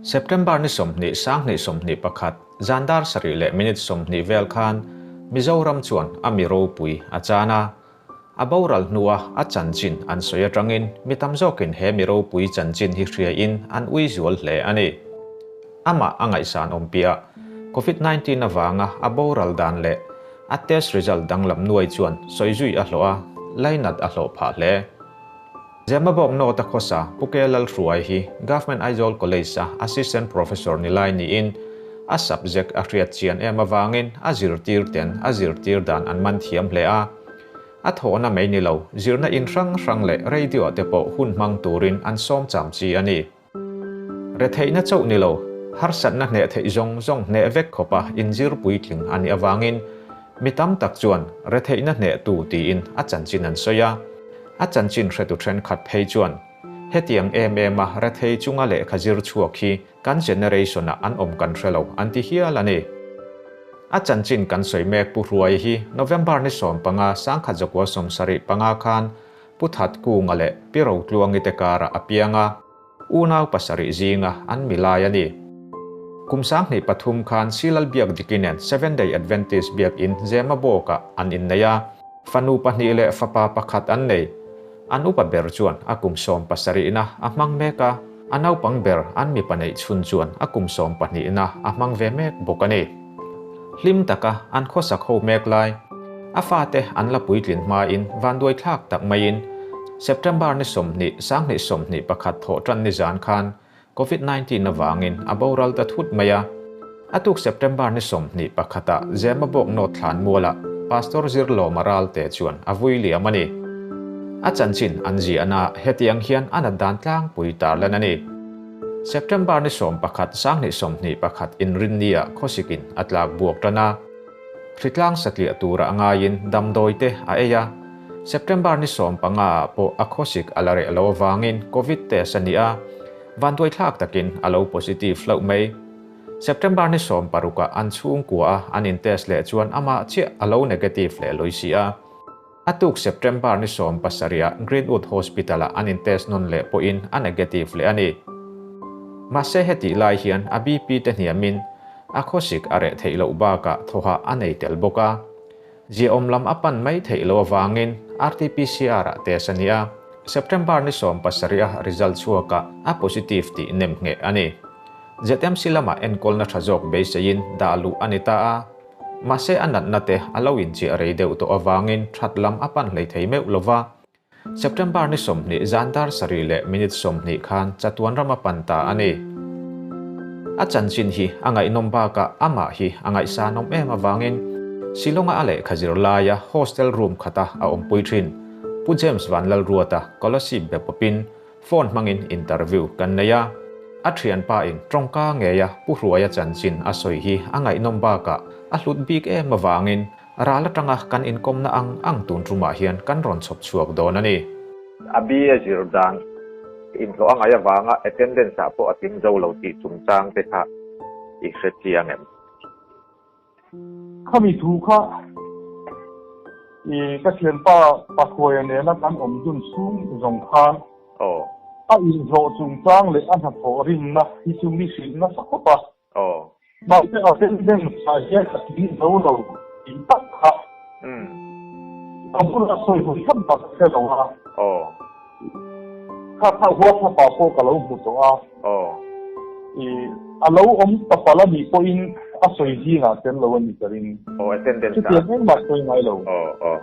September ni 20 2021 zan dar sarih leh minute 20 vel khan Mizoram chuan a mi ropui a chan a. A boral hnua a chanchin an sawi atangin mi tam zawkin he mi ropui chanchin hi hriain an ui zual hle a ni. Amah a ngaihsan awm piah Covid 19 avanga a boral dan leh a test result danglam nuai chuan sawi zui a hlawh a, lainat a hlawh phah hle. Zemabawk North-a khawsa Pu Ke Lalhruai hi Government Aizawl College-a Assistant Professor ni lai niin a subject a hriat chian em avangin a zirtir ten a zirtir dan an man thiam hle a. A thawhna mai ni lo, zirna in hrang hrang leh radio-ah te pawh hun hmang turin an sawm cham chi a ni. Retheihna chauh ni lo, harsatna hneh theih zawng zawng hneh vek khawpa inzir puitling a nih avangin mi tam tak chuan retheihna hnehtu tiin a chanchin an sawi a. A chanchin hretu thenkhat phei chuan hetiang em em a rethei chunga lehkha zir chhuak hi kan generation-ah an awm kan hre lo an ti hial a ni. A chanchin kan sawi mek Pu Hruai hi November ni 15, 1975 khan Pu That Kunga leh Pi Rotluangi te karah a piang a, unau pasarih zinga an mi lai a ni. Kum 2003 khan Silal Biak Diki nen Seven Day Adventist Biakinn Zemabawkah an innei a, fanu pahnih leh fapa pakhat an nei. An upa ber chuan a kum sawm pasarihna a hmang mek a, a naupang ber an mipa neih chhun chuan a kum sawm pahnihna a hmang ve mek bawk a ni. Hlim taka an khawsak ho mek lai, a fate an la puitlin hmain vanduai thlak tak maiin September ni 20, 2021 thawh tan ni zan khan Covid 19 avangin a boral ta thut mai a. A tuk September ni 21 ah Zemabawk North thlan mualah Pastor Zirlawma Ralte chuan a vui liam a ni. A chanchin an ziahna hetiang hian a nat dan tlangpui tarlan a ni. September ni 11, 2021 inrinnia khawsikin a tlak buak tan a. Hritlang satliah tura a ngaiin damdawi te a ei a. September ni 15 ah pawh a khawsik a la reh lo avangin Covid test a ni a, vanduaithlak takin a lo positive hlauh mai. September ni 16 ah an chhungkua a an intest leh chuan amah chiah a lo negative leh lawi si a. A tuk September ni 17 ah Greenwood Hospital-ah an intest nawn leh pawhin a negative leh a ni. Mahse hetih lai hian a BP te hniamin a khawsik a reh theih loh bakah thawhah a nei tel bawk a. Ziaawm lam a pan mai theih loh avangin RT-PCR ah test a ni a, September ni 17 a result chhuakah a positive tih nem ngheh a ni. ZMC lamah enkawlna tha zawk beiseiin dah luh a ni ta a. Mahse a natna te a lo inchiah rei deuh tawh avangin that lam a pan hlei thei meuh lo va. September ni 20 zan dar sarih leh minute 20 khan chatuan ram a pan ta a ni. A chanchin hi a ngaihnawm bakah amah hi a ngaihsanawm em avangin Shillong-a a lehkha zir laia hostel room khata a awmpui thin Pu James Vanlalruata Kolasib be pawpin Phone hmangin interview kan nei a, a thianpa in tawngka ngeia Pu Hruaia chanchin a sawi hi a ngaihnawm bakah a hlut bik em avangin ral atanga kan inkawmna ang ang tun tumah hian kan rawn chhawp chhuak dawn a ni. A BA zir dan inhlawh a ngaih avanga attendance ah pawh a tling zo lo tih chungchang te kha i hre chiang em? Khami thu kha i ka thianpa Pakhuaia nena kan awm dun chhung zawng khan a inhlawh chungchang leh a hnathawh rinna hi chu mi hrilh nasa khawp a. Mahse attendance ah hian a tling zo lo tih tak kha a bula sawi hun thlap bak a hre lo a. Kha kha WhatsApp ah pawh ka lo hmu tawh a. I a lo awm ta palh a nih pawhin a sawi zingah tel lo a ni ka ring. Aw, attendance ah. Chutiang engmah sawi ngai lo. Aw, aw.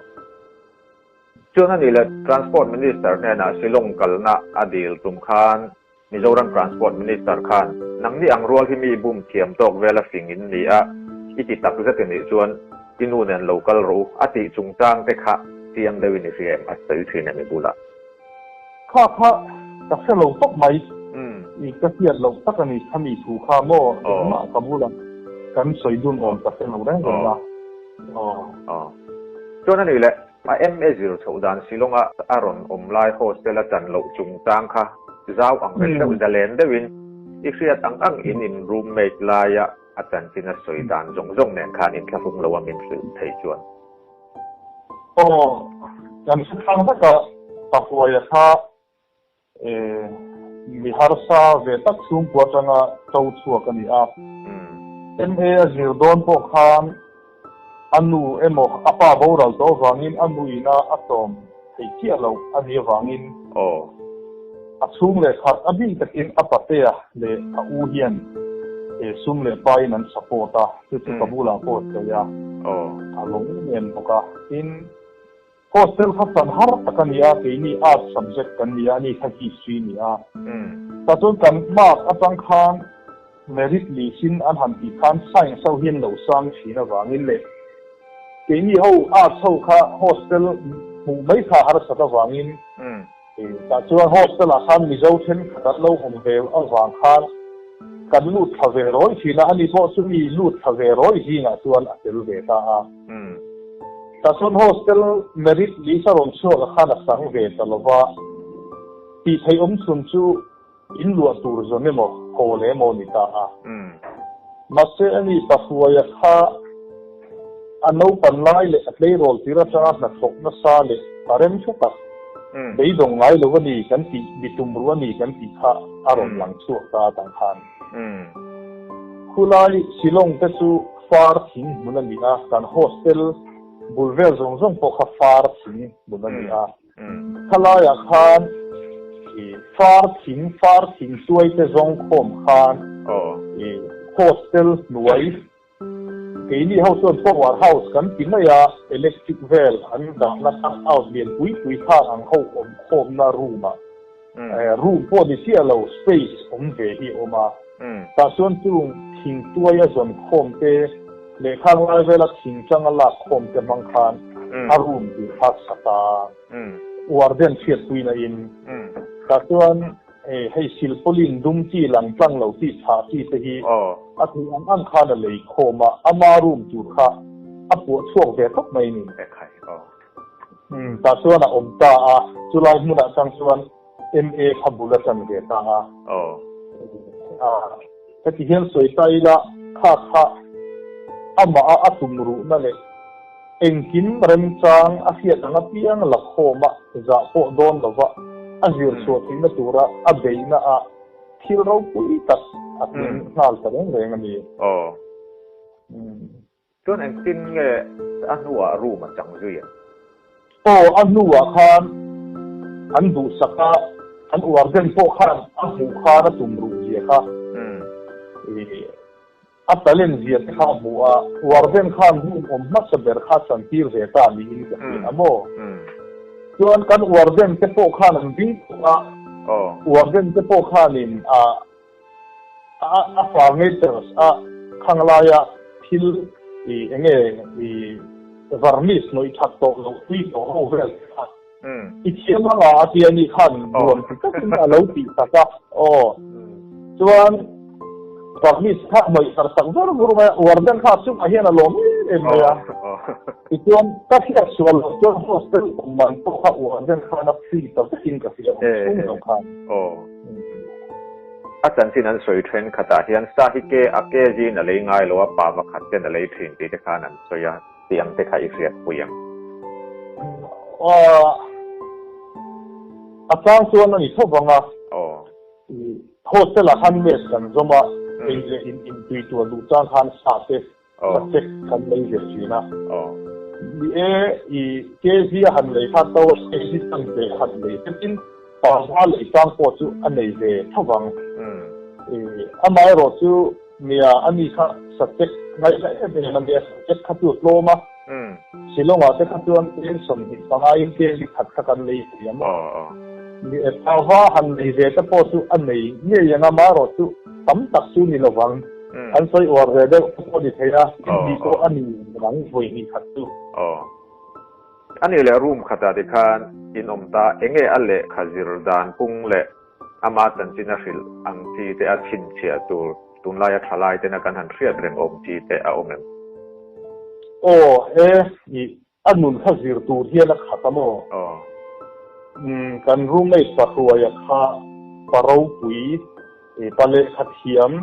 Chuan a nih le Transport Minister hnenah Shillong kalna a dil tum khan Mizoram Transport Minister khan nangni ang rual hi mi bum thiam tawk vel a fing in ni a, i ti tak zet i nih chuan i nu nen lo kal rawh u a tih chungchang te kha chiang deuh in i hria em a sawi thin em i bulah. Kha kha ka hre lo tawp mai, i ka hriat loh tak a ni khami thu kha maw engmah ka bulah kan sawi dun awm ka hre lo reng reng a. Aw. Chuan a nih le, a MA zir chhoh dan Shillong-a a rawn awm lai hostel a chan loh chungchang kha zau ang reng deuh zalen deuhin i hriat ang ang in in roommate laia a chanchin a sawi dan zawng zawng nen khan inthlahrung lo a min hrilh thei chuan. Aw, kan hre thlang vek a, Pahuaia kha Mi harsa ve tak chhungkua atanga to chhuak a ni a. MA a zir dawn pawh khan a nu emaw a pa boral tawh avangin a nuina a tawm theih chiah loh a nih avangin a chhung leh khat a bik takin a patea leh a u hian sum leh pain an support a, chu chu ka bulah pawh a sawi a, a lawm em em bawk a. Tin, hostel kha san har tak a ni a, keini Arts subject kan ni a, ani kha History a ni a. Tah chuan kan mark atang khan Merit list-in an han tih khan Science ho hian lo sang thin avangin leh keini ho Arts ho kha hostel hmuh mai kha harsat avangin tah chuan hostel ah khan Mizo thenkhat an lo awm ve avang khan kan lut thla ve rawi thin a, ani pawh chu mi lut thla ve rawi zingah chuan a tel ve ta a. Tah chuan hostel merit list a rawn chhuak ah khan a sang ve ta lova, tih theih awm chhun chu In luah tur zawn emaw, haw leh emaw ni ta a. Mahse ani Pahruaia kha a naupan lai leh a tleirawl tir atanga hnathawk nasa leh a rem hre tak, beidawng ngai lo a ni kan tih, mi tumruh a ni kan tih kha a rawn lang chhuak ta atang khan. Khulai Shillong te chu far thing hmun a ni a, kan hostel bul vel zawng zawng pawh kha far thing hmun a ni a. Khalaiah khan far thing, far thing tuai te zawng khawm khan hostel hnuai keini ho chuan power house kan ti mai a, electric vel an dahna cut out lian pui pui khang ang ho awm khawmna room ah room pawh ni chiah lo space awm ve hi a awm a, tah chuan chung thing tuai a zawn khawm te leh khang lai vela thing changa lak khawm te hmang khan a room tur kha sa ta warden hriatpuina in tah chuan hei silpaulin dum chi lang tlang lo chi chhah chi te hi a theih ang ang khan a lei khawm a, ama room tur kha a puah chhuak ve tawp mai ni. Tah chuan a awm ta a, chulai hmunah chang chuan MA kha bul a tan ve ta a. Heti hian sawi ta ila kha kha amah a a tum ruhna leh engkim remchang a hriat ang apiang la khawma zah pawh dawn lova a zir chhuah theihna tura a beihna ah thil ropui tak a tling nghal ta reng reng a ni. Chuan engtin nge a hnuah room a chang zui ang? Aw, a hnuah khan an duhsak a, an warden pawh khan a hmuh khan a tum ruh zia kha, a talent zia te kha a hmu a, warden khan room awm hmasa ber kha chan tir ve ta niin ka hria a maw? Chuan kan warden te pawh khan an ding tawh a, warden te pawh khanin a. A furnitures a khang laia thil i enge i varnish hnawih that tawh loh tui tawh ho vel te kha i thiam anga a tia ni khan nuam ti takin a lo tih tak a aw chuan varnish kha hnawih tar sak vur vur mai a warden kha chungah hian a lawm em em mai a tichuan ka hriat sual loh chuan hostel awm man pawh kha warden khan a free ta vekin ka hria awm chhung lo khan. A chanchin an sawi thenkhatah hian sa hi ke a ke zin a lei ngai lo a, pa pakhat ten a lei thin tih te khan an sawi a, tih ang te kha i hriat pui ang. A chang chuan a ni tho vang a, hostel ah khan mess kan zawm a, ei leh in intui tur duh chang khan sa te Ka check kan lei ve thin a. Ni e, i KZ a han lei kha to KZ tan ve khat lei hletin pava lei tang pawh chu a nei ve tho vang. Amaherawh chu nia a ni kha sa check ngaih na em em a nia, sa check kha chu a tlawm a. Shillong ah te kha chuan eng 25 in KZ khat kha kan lei thei a maw. Ni e, pava han lei ve te pawh chu a nei ngei ang amaherawh chu tam tak chu ni lovang. An sawi uar ve deuh te pawh ni thei a, in hnih pawh a ni rang vawi hnih khat chu. Aw. A nih leh room khatah tikhan in awm ta, enge a lehkha zir dan pung leh ama chanchin a hrilh ang chi te a chhinchhiah tur tunlaia thalai tena kan han hriat reng awm chi te a awm em? Aw e, i A nun kha zir tur hian a khat a maw? Umm, kan roommate pa Hruaia kha pa ropui, pa lehkha thiam,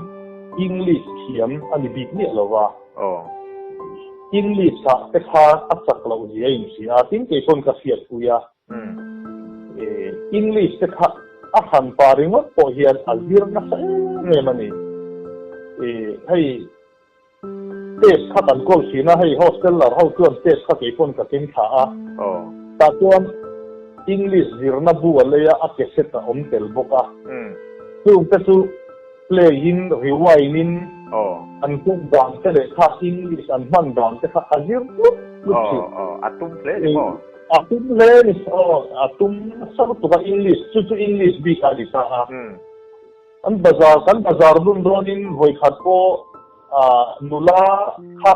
English thiam a ni bik miah lo va. English ah te kha a chak loh zia a inhria a, tin kei pawn ka hriatpui a. English te kha. A hranpa ringawt pawh hian a zir nasa em em a ni. Ih, hei test kha kan kawl thin a, hei hosteller ho chuan test kha kei pawn ka keng thla a. Tah chuan English zirna bu a lei a, a cassette a awm tel bawk a. Chungte chu play in, rewind in, an tum dan te leh kha English an hman dan te kha a zir tlut tlut thin. A tum hle ni maw? A tum hle ni aw, a tum nasa lutuk a English, chu chu English bik a ni ta a. An bazar, kan bazar dun dawnin vawikhat pawh nula kha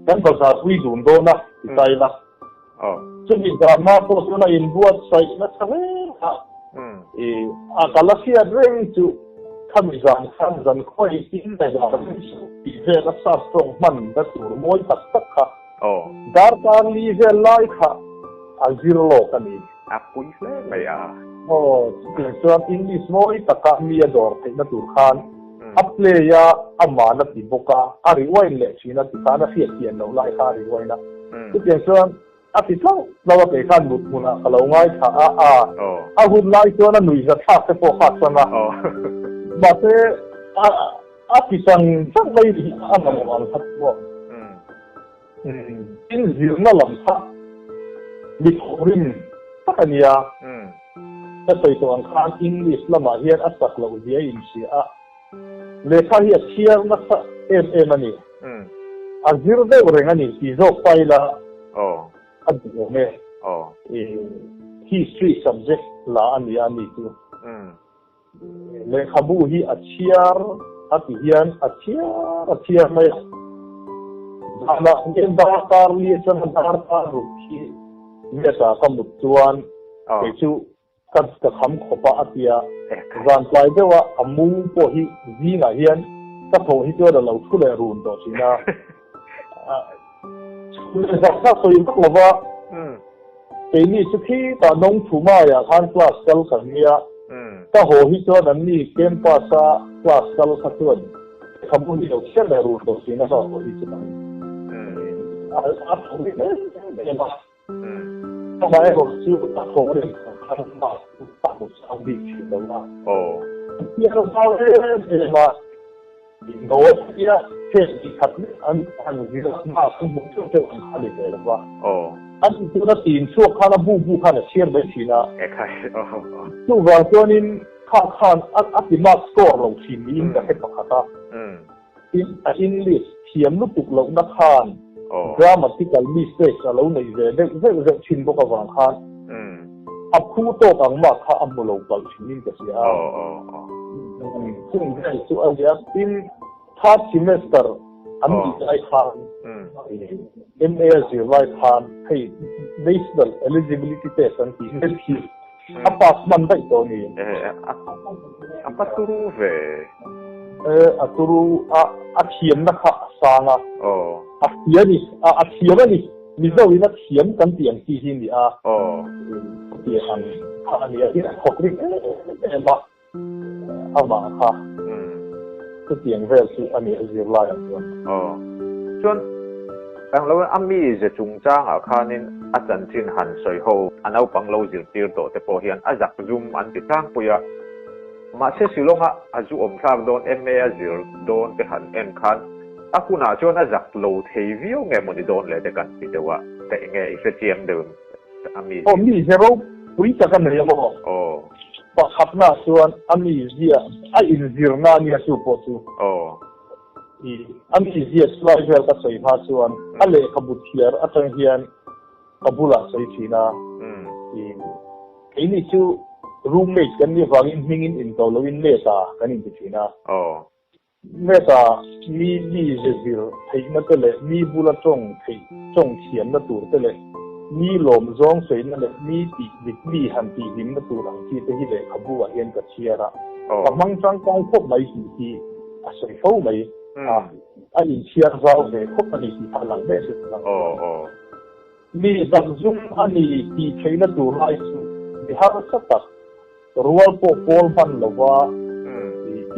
kan bazar pui dun dawn a ti ta ila. Chumi zan ah pawh chuan a inbuatsaih nasa reng a, a kal a hriat reng chu khami zan khan zan khawi tin bazar reng suh tih vel a sap tawng hman na tur mawi tak tak kha darkar li vel lai kha a zir lawk a ni. A pui hle mai a. Aw, chutiang chuan English mawi taka mi a dawr theihna tur khan a play a, aman a ti bawk a, a rewind leh thin a ti khan a hriat thian loh lai kha a rewind a. Chutiang chuan a ti tlauh tlauh a, kei khan mut hmunah ka lo ngaithla a, a a hun lai chuan a nuihza thlak te pawh kha a san a. Mahse a a ti chang chang mai hi a mamawh ang kha chu aw. Tin zirna lam kha mi thawhrim tak a nia. Ka sawi tawh ang khan English lamah hian a chak loh zia a inhria a, lehkha hi a chhiar nasa em em a ni. A zir deuh reng a ni tih zawk pa ila a duh awm e. History subject la a nia a ni chu. Lehkhabu hi a chhiar a ti hian a chhiar a chhiar mai a. Zanah hian darkar li atanga darkar ruk hi mesa ka mut chuan kei chu ka ka kham khawp a a ti a. Zan tlai deuha a mu pawh hi zingah hian ka thawh hi chuan a lo thu leh run tawh thin a. Chhun leh zak zak sawi vak lova keini chu khitah Nongthumaiah khan class kal kan nia, ka haw hi chuan an ni campus-a class kal kha chuan lehkhabu hi lo chhiar leh run tawh thin a haw hi chu kan a tho ri em em a. Amaherawh chu a thaw ri khan mask chu a hmu chang bik thin lo a. Chhiar zau em em a. Indawi tia heng ti khat lek an han zir a, mark an hmuh teuh teuh ang kha a ni ve lo va. An inchhuna tin chhuak khan a bu bu khan a chhiar mai thin a. Chuvang chuanin kha khan a ti mark score lo thin niin ka hre pakhat a. Tin, a English thiam lutuk lohna khan grammatical mistakes a lo neih ve deuh zeuh zeuh thin bawk avang khan a phu tawk ang mah kha a hmu lo palh thinin ka hria a. Chung vel chu a nia. Tin, third semester an tih lai khan, MA a zir lai khan hei National Eligibility Test an tih mek hi a pass hman daih tawh a ni. A pa turu ve. A turu a, a thiamna kha a sang a. A hria a ni, a thiam a ni. Mizo in a thiam kan tih ang chi hi a ni a. Tih ang kha a ni a, tin a thawk ring em em a, amah kha chutiang vel chu a ni a zirlaiah chuan. Chuan englo a mize chungchangah khanin a chanchin han sawi ho a naupang lo zirtir tawh te pawh hian a zak zum an ti tlangpui a. Mahse Shillong-a a zu awm thlak dawn MA a zir dawn te han en khan a hunah chuan a zak lo thei viau nge maw ni dawn le te kan ti deuh a, ka enge i hrechiang deuh em a mi Aw mi zero pui tak a nei a maw? Aw. Pakhatna chuan a mi zia a inzirna a nia chu pawh chu. Aw. I a mi zia chulai vel ka sawi hma chuan a lehkhabu thiar atang hian Ka bulah sawi thin a, i keini chu roommate kan nih avangin hmingin inko loin Meta kan inti thin a. Meta mi mi ze zir theihna te leh mi bula tawng theih tawng thiamna tur te leh mi lawm zawng sawiina leh mi tih dik mi han tih hlimna tur ang chi te hi lehkhabu ah hian ka chhiar a, ka hmang tangkai khawp mai tih hi a sawi fo mai a, a inchhiar zau ve khawp a ni tih kha a lang mek zet ang. Mi zakzum a ni tih theihna tur lai chu mi harsa tak, rual pawh pawl hman lova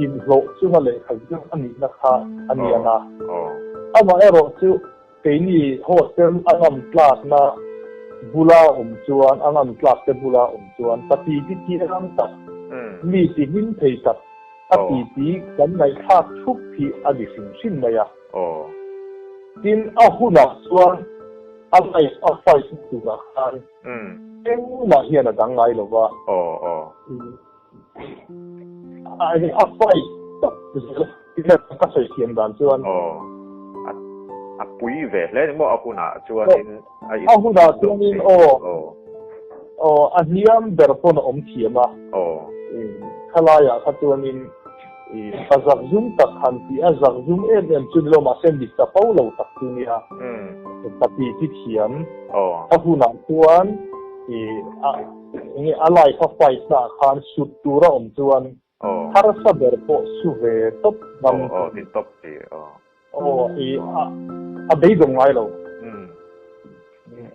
inhlawh chunga lehkha zir a nihna kha a ni ang a. Amaherawh chu keini hostel a ngam tlakna bula awm chuan, a ngam tlakte bula awm chuan ka ti ti thiam tak. Mi ti hlim thei tak a titi kan ngaihthlak thup hi a ni hrim hrim mai a. Tin, a hunah chuan a life a fight na turah khan engmah hian a dang ngai lo va. A fight tawp zel a ka sawi thiam dan chuan. A pui ve hle ni maw a hunah chuanin a in. A hunah chuanin aw. Aw a hniam ber pawn a awm thiam a. Khalaiah kha chuanin a zakzum tak han tih a zakzum em em chu ni lo mahse mit ta fo lo tak chu nia. Ka ti ti thiam. A hunah chuan a enge a life a fight na ah khan sut tur a awm chuan harsa ber pawh su ve tawp ngam. Aw ti tawp ti aw. Aw i a beidawng ngai lo.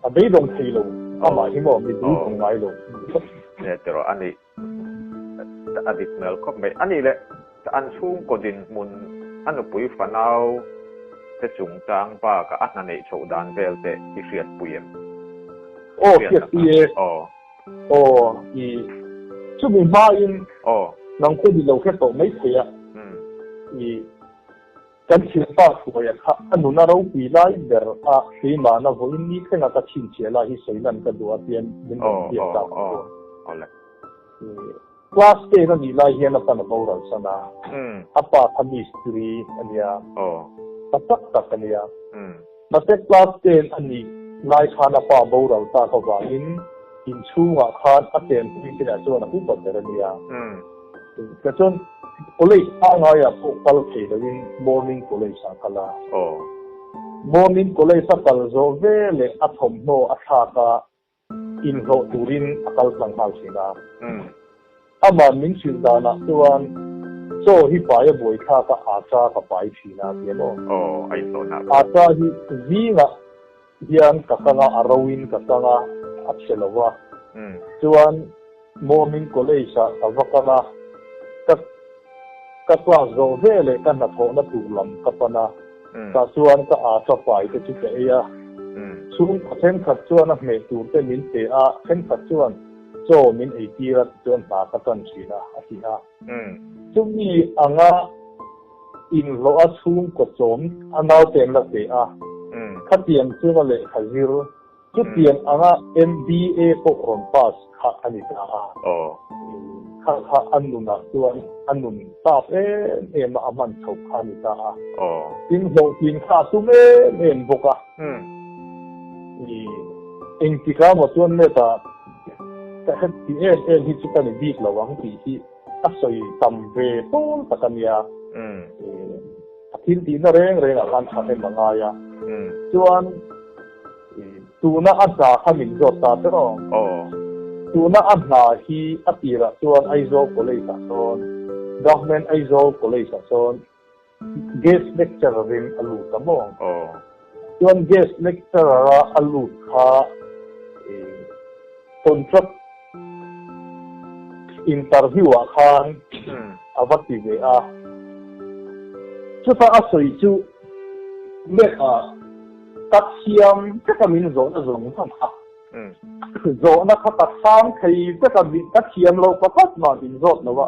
A beidawng thei lo amah hi maw mi beidawng ngai lo. Nia tiraw a nih a dik hmel khawp mai. A nih leh an chhungkaw dinhmun a nupui fanau te chungchang bakah a hna neih chhoh dan vel te i hriatpui em? Aw hriatpui e. Aw. Aw i chumi hmain nang pawh ni lo hre tawh mai thei a. I kan thianpa hruaia kha a nuna ropui lai ber a keimahna vawiin ni thlenga ka chhinchhiah lai hi sawi lan ka duh a tian min rawn biak tak a chuan. Class ten a nih lai hian a pan a boral san a, a pa kha mistiri a nia, pa tak tak a nia. Mahse class ten a nih lai khan a pa boral tak avangin inchhungah khan a chenpui te ah chuan a upa ber a nia. Ka chuan college pangaiah pawh kal thei loin morning college ah kal a. Morning college a kal zawh veleh a thawmhnaw a thlak a, inhlawh turin a kal tlang nghal thin a. Amah min hrilh danah chuan chaw hi pai a buaithlak a, acha ka pai thin a ti a maw? Aw, a inhlawhna ka. Acha hi zingah hian ka kang a, a roin ka kang a, a chhe lo va. Chuan Morning College ah ka va kal a, ka ka class zawh veleh ka hnathawhna tur lam ka pan a. Tah chuan ka acha pai te chu ka ei a. Chhungkaw thenkhat chuan a hmeh tur te min pe a, thenkhat chuan chaw min ei tir a tichuan hna ka tan thin a, a ti a. Chumi anga inhlawh a chhungkaw chawm a naute an la pe a, khatiang chunga lehkha zir Chutiang anga MBA pawh rawn pass kha a ni ta a. Kha kha a nunah chuan a nun tap em em a, a hman chhoh kha a ni ta a. Tin, hlawhtlin kha a tum em em bawk a. Engtikah maw chuan meta ka heti em em hi chu ka ni bik lo ang tih hi a sawi tam ve pawl tak a nia. A thil tihna reng rengah khan tha em a ngai a. Chuan tuna a hna kha min zawt ta che aw. Tuna a hna hi a tirah chuan Aizawl College ah sawn, Government Aizawl College ah sawn guest lecturer in a lut a maw? Chuan guest lecturer a a lut kha contract interview ah khan a va ti ve a. Chuta a sawi chu let a ka thiam vek a min zawhna zawng zawng kha. Zawhna kha ka chhang thei vek a, ka thiam loh pakhat mah min zawt lo a.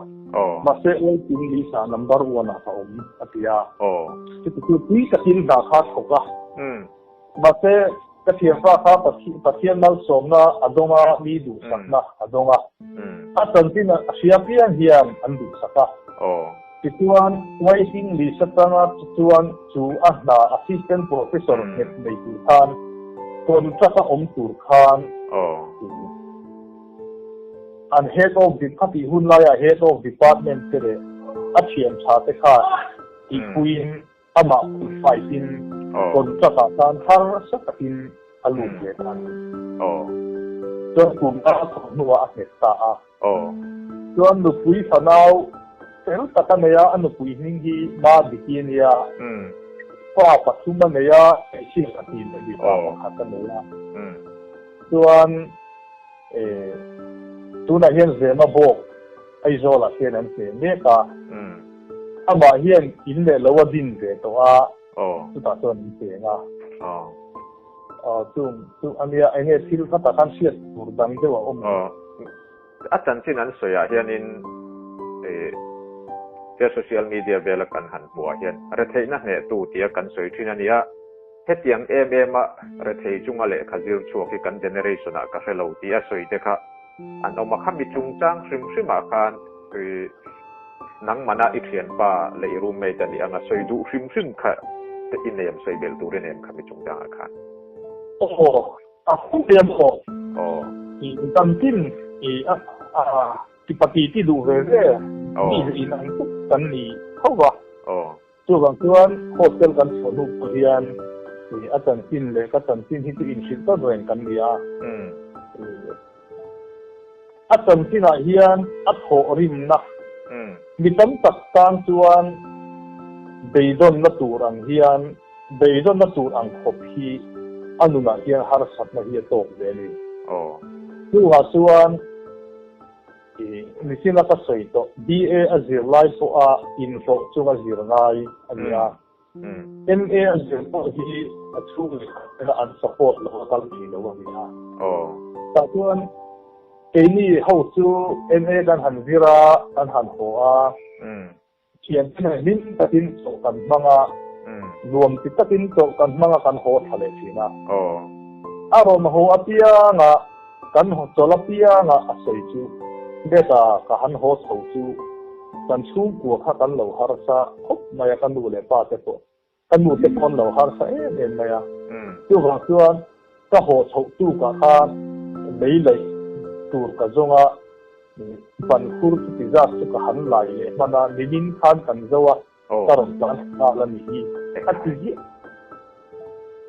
Mahse waiting list ah number one ah ka awm a ti a. Chuti chu tui takin hna kha a thawk a. Mahse ka thiampa kha Pathian malsawmna a dawng a, mi duhsakna a dawng a. A chanchin a hria piang hian an duhsak a. Tichuan, waiting list atanga chuan chu a hna assistant professor nghet nei tur khan contract a awm tur khan an head of khatih hun laia head of department te leh a thian tha te khan tihpuiin Amah qualified in contract ah khan harsa takin a lut ve ta a ni. Chuan kum a thawk hnuah a nghet ta a. Chuan nupui fanau fel tak a nei a, a nupui hming hi Ma Diki a nia. Fa pathum a nei a, hmeichhia pahnih leh mipa pakhat a nei a. Chuan Tunah hian Zema bawk Aizawlah hian an hne mek a, amah hian in leh lo a din ve tawh a, chutah chuan an cheng a. Chung chu a nia, eng nge thil kha tak khan hriat tur dang deuh a awm em? A chanchin an sawiah hianin. He social media vela kan han hmuh ah hian retheihna hnehtu tia kan sawi thin a nia. Hetiang em em a rethei chunga lehkha zir chhuak hi kan generation ah ka hre lo tih a sawi te kha an awm a. Khami chungchang hrim hrim ah khan nangmana i thianpa leh i roommate a nih anga sawi duh hrim hrim kha i nei em sawi belh tur i nei em khami chungchang ah khan? Aw, a hun em aw. Aw. I dantin i a tipa ti ti duh ve ve mi in ang tuk kan ni tho va. Aw. Chuvang chuan hostel kan chhuah hnu pawh hian a chanchin leh ka chanchin hi chu inhrilh tawn reng kan ni a. A chanchinah hian a thawh rimna mi tam tak tan chuan beidawnna tur ang hian beidawnna tur ang khawp hi a nunah hian harsatna hi a tawk ve a ni. Chuvang chuan. Nichin a ka sawi tawh, BA a zir lai pawha inhlawh chung a zir ngai a ni a. MA a zir pawh hi a chhung leh khat tena an support lo a kal thei lo a ni a. Tah chuan keini ho chu MA kan han zir a, kan han haw a. Thiante nen hlim takin chawh kan hmang a, nuam ti takin chawh kan hmang a kan haw tha leh thin a. A rawn haw apianga kan chawlh apianga a sawi chu beta ka han haw chho chu kan chhungkua kha kan lo harsa khawp mai a ka nu leh pa te pawh. Ka nu te pawn lo harsa em em mai a. Chuvang chuan ka haw chhoh tukah khan lei laih tur ka zawng a, ban khur chu ti zat chu ka han lai leh hman a, nimin khan kan zo a, ka rawn tlan nghal a nih hi. A ti ziah.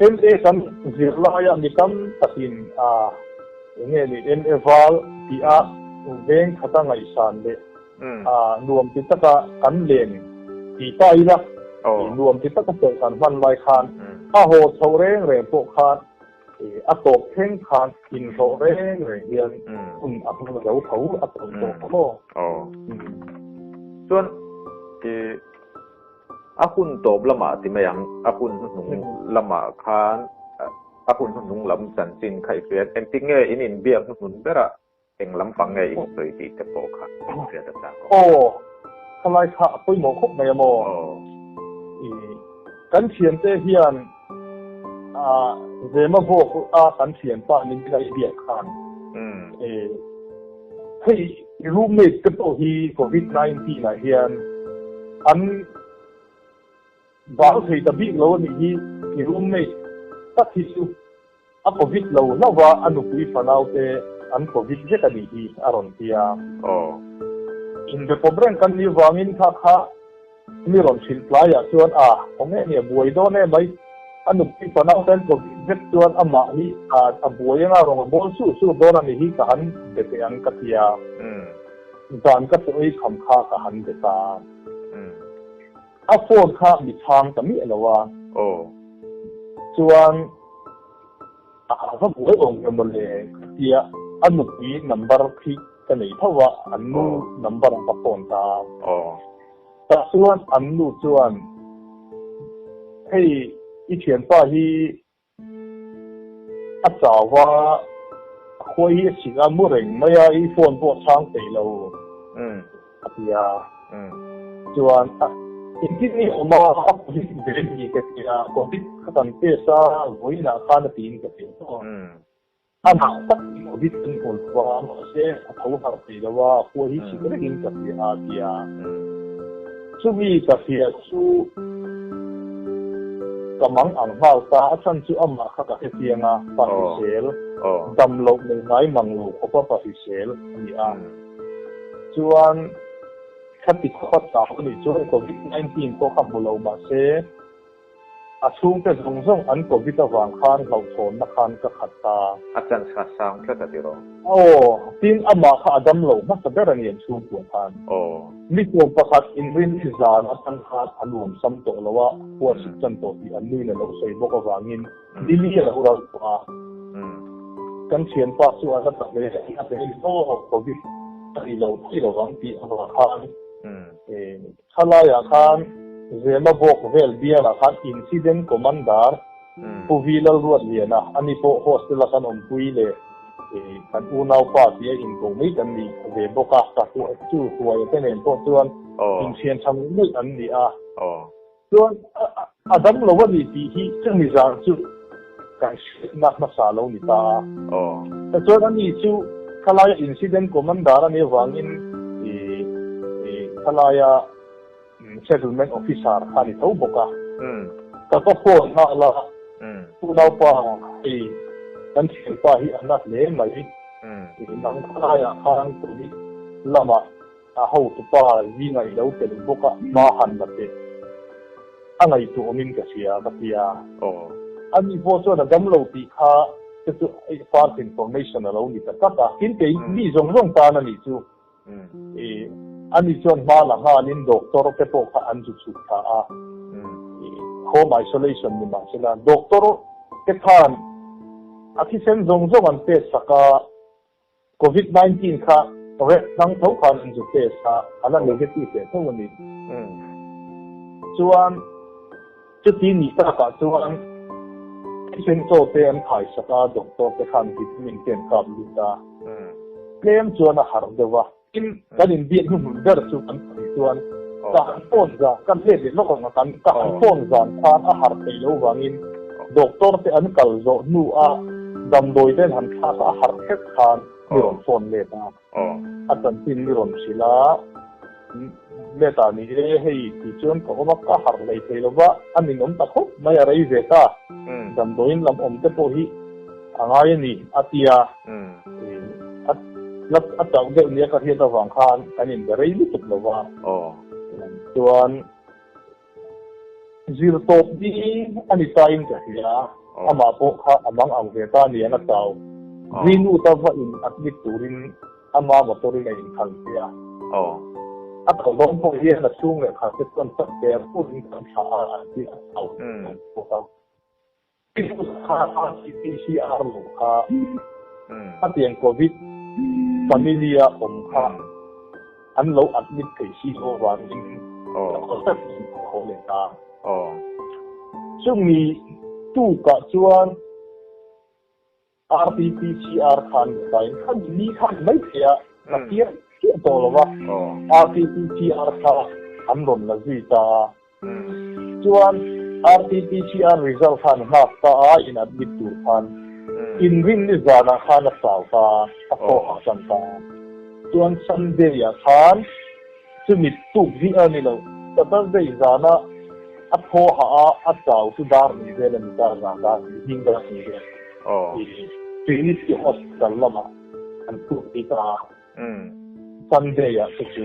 MA kan zir laia mi tam takin a eng nge ni MA val tih a veng khata ngaihsan leh Nuam ti taka kan len ti ta ila, nuam ti taka chawlh kan hman lai khan a haw chhoh reng reng pawh khan a tawp thleng khan inhlawh reng reng hian hun a hmang zo tho a tawp tawh tho maw? Chuan a hun tawp lamah ti mai ang, a hun hnuhnung lamah khan a hun hnuhnung lam chanchin kha i hria, engtin nge in inbiak hnuhnun berah Eng lampang nge in sawi tih te pawh kha hriat a chak awm. Aw, khalai kha a pawimawh khawp mai a maw? I kan thiante hian a Zema vawk a kan thianpa ni min a i biak khan hei i roommate te pawh hi covid 19 ah hian an bal thei ta bik lo a nih hi i roommate tak hi chu A covid lo hlauh a, a nupui fanau te an covid vek a nih hi a rawn ti a. Aw. Inbe pawp reng kan nih vangin kha kha mi rawn hrilh tlaiah chuan a haw nge nia buai dawn em mai. A nupui fanau te an covid vek chuan amah hi a buai anga rawn bawl suh suh dawn a nih hi ka han be teh ang ka ti a. Zan ka chaw ei kham kha ka han be ta. A phone kha mi chhang ta miah lo a. Aw. Chuan a va buai awm ve mawle ka tia a nupui number khi ka nei tho a, an nu number ang ka phone ta. Aw. Tah chuan an nu chuan hei i thianpa hi A chau a, a khuai hi a chhilh a, mu reng mai a, i phone pawh a chhang thei lo a ti a. Chuan engtin nge awm a, a covid ve a ni ka ti a, covid kha kan test a, vawiinah khan a tiin ka ti a. A nah tak in covid kan hawl lo a, mahse a tho harh thei lo a, a khuai hi chhilh rengin ka hria a ti a. Chumi ka hria chu ka mang ang nghal ta, a chhan chu amah kha ka hrechiang a, pa hrisel, dam loh nei ngai mang lo khawpa pa hrisel a ni a. Chuan khati khawpa chau a nih chuan Covid 19 pawh kha hmu lo mahse, A chhungte zawng zawng an Covid avang khan hlauhthawnna khan ka khat ta. A chance kha sang tlat a tiraw? Aw, tin amah kha a dam lo hmasa ber a ni an chhungkua khan. Aw. Ni kum pakhat inrin i zan atang khan a nuam sam tawh lo a, khua sik chan tawh tih an nuin a lo sawi bawk avangin Nili a lo ral tawh a. Kan thianpa chu a la ta hle a, a hle ni aw, Covid a ni lo thei lo vang tih avang khan Thalaiah khan Zema Bawk vel bialah khan Incident Commander Pu Vi Lalruatliana, ani pawh hostel-a kan awmpui leh Kan unaupa tia inko mai kan ni ve bawk a, ka chu Hruaia te nen pawh chuan inthian tha ngei ngei an ni a. Chuan a dam lo a ni tih hi chumi zan chu kan hriatna hmasa lo ni ta a. Tichuan ani chu khalaia incident commander a nih avangin khalaia settlement officer kha a ni tho bawk a. Ka va phone nghal a, unaupa hei kan thianpa hi a na hle mai, nang khalaiah khan police lamah A hotupa zingah i lo tel bawk a, hma han la teh. A ngaihtuah awmin ka hria, ka ti a. Ani pawh chuan a dam lo tih kha te chu first information a lo ni ta tlat a. Tin, kei mi zawng zawng tan a nih chu. I ani chuan hma la nghalin doctor te pawh kha an zu chhuk thla a. Home isolation ni mahsela doctor te khan a thisen zawng zawng an test sak a. Covid 19 kha red hmang tho khan an zu test a, a la negative leh tho a ni. Chuan chuti ni takah chuan thisen chaw te an khai sak a, doctor te khan vitamin te an kap lut a, tlem chuan a harh deuh a. Tin, kan inbiak hnuhnun ber chu kan sawi chuan ka han phone zan, kan let leh lawk ang a, kan ka han phone zan khan a harh theih loh vangin doctor te an kal zawh hnu a damdawi ten han thlak a, a harh hrep khan mi rawn phone let a, a chanchin mi rawn hrilh a, let ah ni e hei ti chuan ka awm a, ka harh hlei thei lo va, a ninawm ta khawp mai a rei ve ta, damdawiin lam awm te pawh hi a ngai a ni a ti a. A hlat a chauh deuh nia ka hriat avang khan kan inbe rei lutuk lo va. Chuan zir tawp ni a ni tain ka hria. Amah pawh kha a mang ang ve ta nia na chau. Greenwood a va in admit turin ama motor in a inkhal che a. A kal dawn pawh hian a chhung leh khat te chuan chak per purin kan thlah a an ti a chau bawk a. Kha RTPCR lo kha a tiang Covid family a awm kha an lo admit thei si lo avangin a haw leh ta. Chumi tukah chuan RTPCR khan tain kha ni khan mai thei a, ka chiang chiah tawh lo va, RTPCR kha an rawn la zui ta a. Chuan RTPCR result khan nghak ta a, in admit tur khan inrinni zanah khan a chau ta a, a thawh ah tan ta a. Chuan Sunday ah khan chumi tuk zing a ni lo, Saturday zana a thaw hah a, a chau chu dar hnih vel a ni ta, zan dar hnih, zing dar hnih vel. Trinity Hospital lamah an tuk phei ta a. Sunday ah te chu.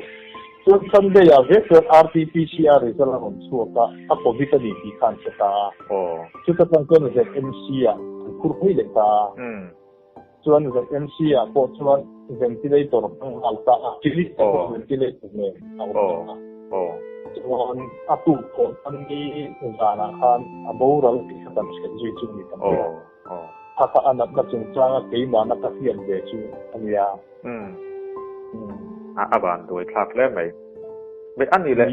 Chuan Sunday ah vek chuan RTPCR result a rawn chhuak a, a covid a ni tih kha an hre ta a. Chuta tang chuan ZMC ah an phur phei leh ta a. Chuan ZMC ah pawh chuan ventilator hmang nghal ta a, clinic te pawh ventilator nen a awm ta a. Chuan a tuk thawh tan ni zanah khan a boral tih kha kan hriat zui chu a ni ta mai a. Kha kha a natna chungchanga keimahna ka hriat ve chu a nia. Umm. A van duai thlak hle mai. Mai a ni le.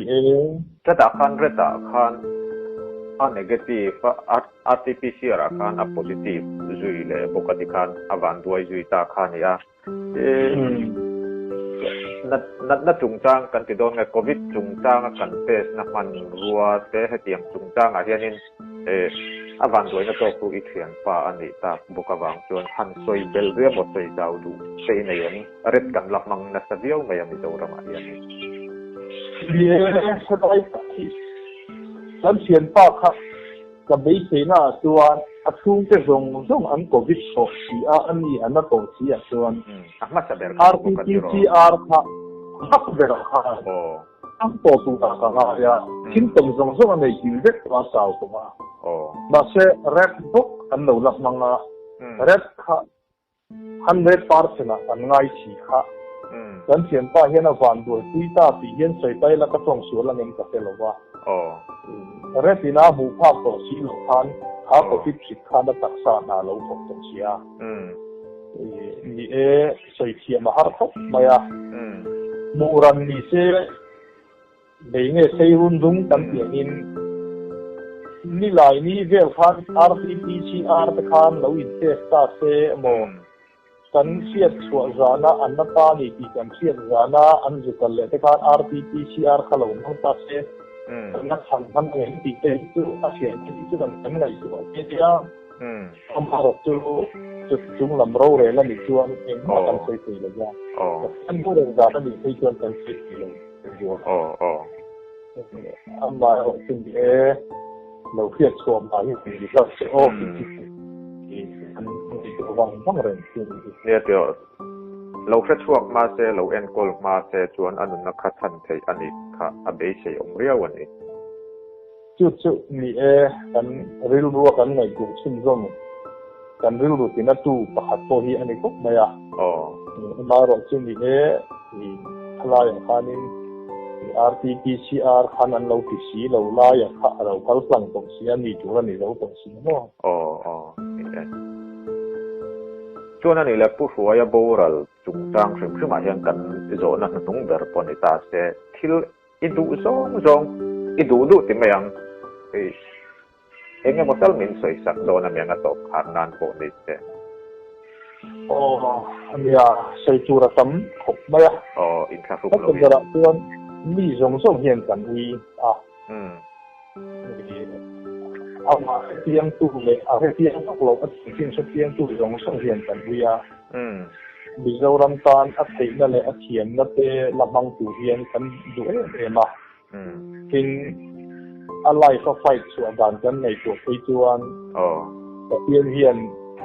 Chat ah khan red ah khan a negative a RTPCR ah khan a positive zui leh bawk a ti khan a van duai zui ta kha a ni a. Natna chungchang kan ti dawn nge covid chungchanga kan test na hmanrua te hetiang chungchangah hianin A vanduaina tawk chu i thianpa a nih tak bawk avang chuan han sawi belh riau maw sawi zau duh che i nei em? Red kan la hmang nasa viau mai a Mizoramah hian. Ni e, helai tak hi kan thianpa kha ka beiseina ah chuan a chhungte zawng zawng an covid tawh si a, a ni an a tawh si ah chuan A hmasa ber kha bawk a ni rawh. RTPCR kha a hmasa ber ah khan. Ang tawh turah ka ngai a, thingtawm zawng zawng a nei kil vek tawh a chau tawh a. Mahse red bawk an lo la hmang a, red kha 100% ah kan ngai si kha. Kan thianpa hian a van buaipui ta tih hian sawi ta ila ka tawng sual angem ka hre lo va. Red in a hmuh phak tawh si loh khan kha covid hrik khan a taksa hna lo thawk tawh si a. Ni e. Sawi thiam a har khawp mai a. Hmuh ran ni se bei nge sei run dung kan tih angin nilai ni vel khan RTPCR te khan lo in test ta se emaw Kan hriat chhuah zana an la ta ni tih kan hriat zana an zu kal leh te khan RTPCR kha lo hmang ta se, kan la chhan hman ang em tih te hi chu a hriat te hi chu kan kan ngaihtuah che nia. Amaherawh chu chuti chung lam rorel a nih chuan engmah kan sawi thei lo va, Pathian rorel dan a nih phei chuan kan sawi thei lo zual. Amaherawh chu ni e, lo hriat chhuah mah hi kan ni hlauh che aw tih chu kan ngaihtuah vang vang reng chu a ni hi. Nia tih lo hre chhuak hma se, lo enkawl hma se chuan a nunna kha chhan theih a nih kha a beisei awm riau a ni. Chu chu ni e, kan rilrua kan ngaihtuah chhunzawm, kan rilru tinatu pakhat pawh hi a ni khawp mai a. Amaherawh chu ni e, thalaiah khanin RTPCR khan an lo ti si lo laiah kha a lo kal tlang tawh si a, ni tur a ni lo tawh si maw? Aw, aw, ni e. Chuan a nih leh Pu Hruaia boral chungchang hrim hrimah hian kan zawhna hnuhnung ber pawh ni ta se, thil I duh zawng zawng, i duh duh ti mai ang. Hei, eng emaw tal min sawi sak dawn a miang a tawp khar nan pawh ni che. Aw, ania, sawi tur a tam khawp mai a. Aw, inthlahruk lo in. Berah chuan mi zawng zawng hian kan ui a. Amah hrechiangtu leh a hrechiang vak loh a chanchin hrechiangtu zawng zawng hian kan ui a. Mizoram tan a theihna leh a thiamna te la hmang tur hian kan duh em em a. Tin, a life a fight chhuah dan kan ngaihtuah phei chuan Pathian hian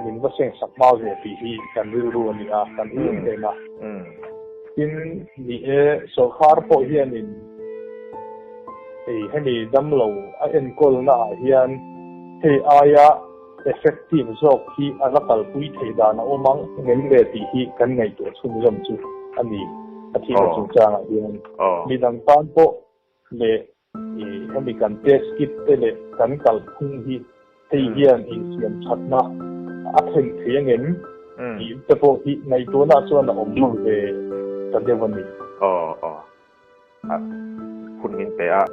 min va seng sak hma ve tih hi kan rilru a ni a, kan ui em em a. Tin, ni e, sawrkar pawh hianin hei hemi damlo a enkawlna ah hian hei aia Effective zawk hi a la kalpui theih dan a awm ang ngem le tih hi kan ngaihtuah chhunzawm chu a ni. A thihna chungchangah hian midang tan pawh leh hemi kan test kit te leh kan kalphung hi hei hian insiam thatna a thlen thei ang em tih te pawh hi ngaihtuahna chuan a awm ve ta deuh a ni. Hun min pe a.